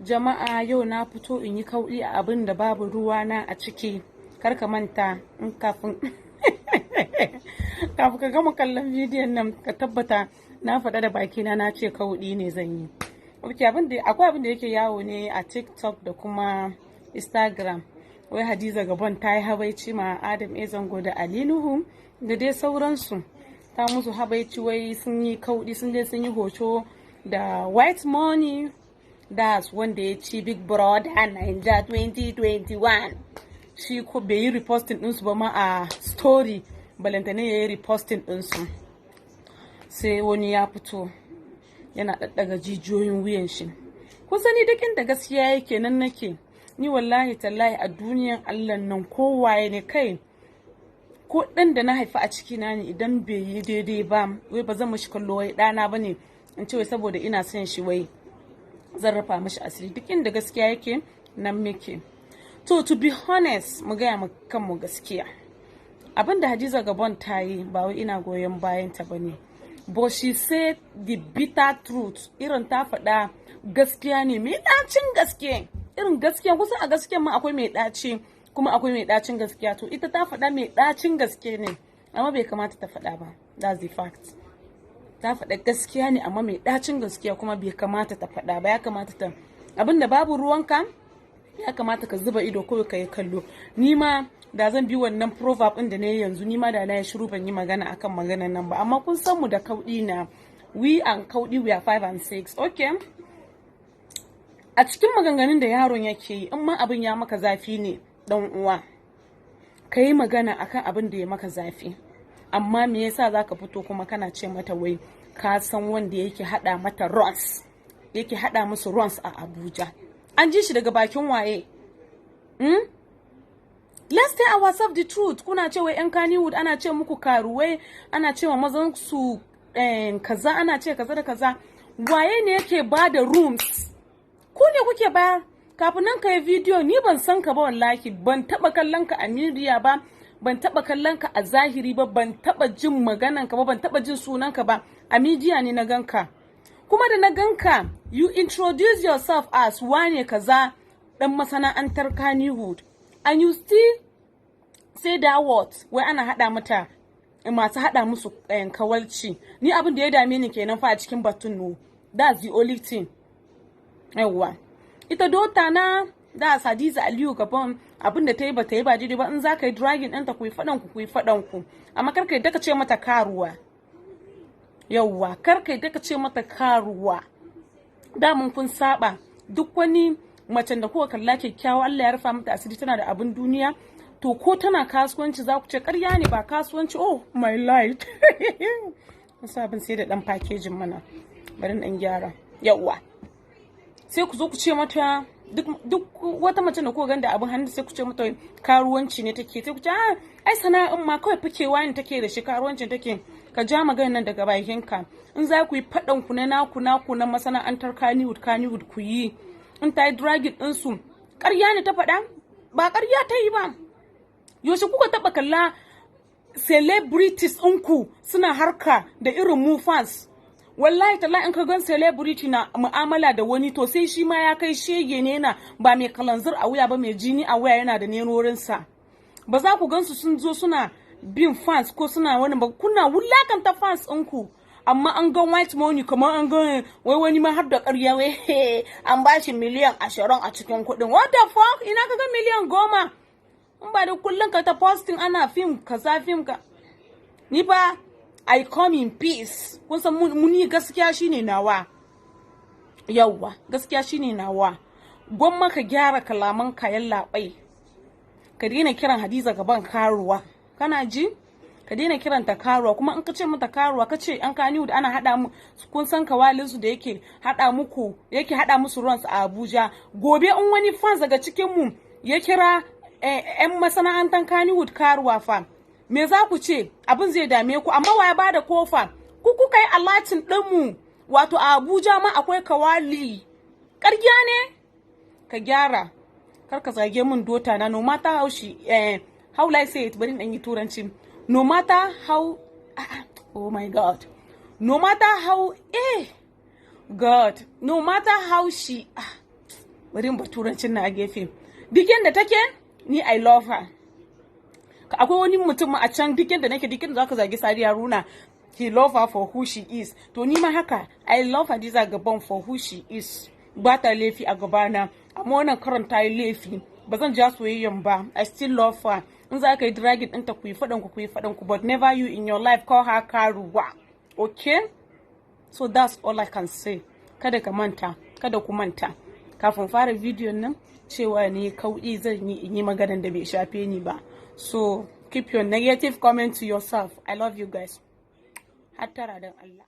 Jama'a, yau na fito in yi kauɗi a abin da babu ruwana a ciki. Kar ka manta, in kafin ka gama kallon bidiyon nan, ka tabbata na faɗa da bakina na ce kauɗi ne zan yi. Ok, akwai abin da yake yawo ne a TikTok da kuma Instagram. Wai Hadiza Gabon ta yi habaici ma Adam A Zango da Ali Nuhu da dai sauransu. Ta musu habaici wai sun yi kauɗi, sun je sun yi hoto da White Money, that's wanda ya ci Big Brother Naija 2021. Shi ko bai yi reposting ɗinsu ba ma a story, balantane ya yi reposting ɗinsu. Sai wani ya fito yana ɗaɗɗaga jijiyoyin wuyan shi. Kun sani, duk inda gaskiya yake nan nake. Ni wallahi tallahi, a duniyan Allah nan, kowaye ne kai, ko ɗan da na haifa a cikina ne, idan bai yi daidai ba, wai ba zan mishi kallo wai ɗana ba ne, in ce wai saboda ina son shi wai zan rufa mishi asiri. Duk inda gaskiya yake nan muke. To be honest, mu gaya mu kanmu gaskiya, abin da Hadiza Gabon ta yi, ba wai ina goyon bayan ta bane, but she said the bitter truth. Irin ta faɗa gaskiya ne mai ɗacin gaske. Irin gaskiya, kusan a gaskiya ma akwai mai ɗaci, kuma akwai mai ɗacin gaskiya. To, ita ta faɗa mai ɗacin gaske ne, amma bai kamata ta faɗa ba. That's the fact. Ta faɗa gaskiya ne, amma mai ɗacin gaskiya, kuma bai kamata ta faɗa ba. Ya kamata ta, abinda babu ruwanka, ya kamata ka zuba ido kawai ka yi kallo. Ni ma da zan bi wannan proverb ɗin da na yi yanzu, ni ma da na yi shiru, ban yi magana akan maganan nan ba. Amma kun san mu da kauɗi na, we and kauɗi, we are five and six. Okay, a cikin maganganun da yaron yake yi, in ma abin ya maka zafi ne, dan uwa, ka yi magana akan abin da ya maka zafi. Amma me yasa zaka fito kuma kana ce mata wai ka san wanda yake hada mata runs, yake hada musu runs a Abuja? An ji shi daga bakin waye? Let's tell ourselves the truth. Kuna cewa yan Kannywood ana ce muku karuwai, ana cewa mazan su kaza, ana ce kaza da kaza. Waye ne yake ba da rooms? Ku ne kuke bayar. Kafin nan ka yi bidiyo, ni ban san ka ba, wallahi ban taba kallon ka a media ba, ban taba kallon ka a zahiri ba, ban taba jin maganan ka ba, ban taba jin sunan ka ba. A media ne na ganka. Kuma da na ganka, you introduce yourself as wane kaza, dan masana'antar Kannywood, and you still say that word, wai ana hada mata masu hada musu kawalci. Ni abin da ya dame ni kenan fa a cikin batun. No, that's the only thing. Yawwa, ita daughter na da Hadiza Aliyu Gabon, abin da ta yi ba ta yi ba daidai ba. In za ka yi dragging ɗinta, ku yi faɗan ku, ku yi faɗan ku, amma kar ka yadda ka ce mata karuwa. Yawwa, kar ka yadda ka ce mata karuwa. Damun kun saba, duk wani macen da kuka kalla kyakkyawa, Allah ya rufa mata asiri, tana da abin duniya, to ko tana kasuwanci za ku ce ƙarya ne, ba kasuwanci. Oh my light, wasu abin sai da ɗan packaging mana, bari ɗan gyara. Yawwa, sai ku zo ku ce mata, duk wata mace da kuka ganda abin hannu, sai ku ce mata karuwanci ne take. Sai ku ce, ah, ai sana'in ma kawai fakewa ne take da shi, karuwancin take. Ka ja maganar nan daga bakinka. In za ku yi faɗan ku na naku naku na masana'antar Kannywood, Kannywood ku yi. In ta yi dragging ɗinsu, ƙarya ne ta faɗa? Ba ƙarya ta yi ba. Yaushe kuka taɓa kalla celebrities ɗinku suna harka da irin mu fans? Wallahi tallahi, in ka gan celebrity na mu'amala da wani, to sai shi ma ya kai shege ne, yana ba mai kalanzir a wuya ba, mai jini a wuya, yana da nerorinsa. Ba za ku gansu sun zo suna bin fans ko suna wani ba. Kuna wulakanta fans ɗinku, amma an gan White Money kamar an gan wai wani ma har da ƙarya, wai an ba shi miliyan 20 a cikin kuɗin. What the fuck? Ina ka ga miliyan 10, in ba da kullum ka ta posting ana fim kaza, fim ka? Ni fa I come in peace. Kun san muni, gaskiya shine nawa. Yawwa, gaskiya shine nawa. Gwamma ka gyara kalaman kayan labai, ka daina kiran Hadiza Gabon karuwa. Kana ji? Ka daina kiranta karuwa. Kuma in ka ce mata karuwa, ka ce an Kannywood ana hada mu, kun san kawalin su da yake hada muku, yake hada musu runs a Abuja. Gobe in wani fans daga cikin mu ya kira yan masana'antar Kannywood karuwa fa, me za ku ce? Abin zai dame ku. Amma waya bada kofa? Ku kuka yi alerting ɗinmu, wato a Abuja ma akwai kawali. Ƙarya ne? Ka gyara, kar ka zage min daughter na. No matter how she, how will I say it? Bari in yi turanci. No matter how, oh my God, no matter how, God, no matter how she, Bari in turancin na a gefe. Duk yanda take, ni I love her. Akwai wani mutum a can, duk yanda nake, duk yanda zaka zagi Sadiya Haruna, he love her for who she is. To, ni ma haka, I love Hadiza Gabon for who she is. Ba ta laifi a gabana, amma wannan karon ta yi laifi. Ba zan ja soyayyan ba, I still love her. In za ka yi dragging ɗinta, ku yi faɗan ku, ku yi faɗan ku, but never you in your life call her karuwa, okay? So that's all I can say. Kada ka manta, kada ku manta, kafin fara bidiyon nan cewa ne kauɗi zan yi in yi maganan da bai shafe ni ba. So keep your negative comment to yourself. I love you guys. Hattara don Allah.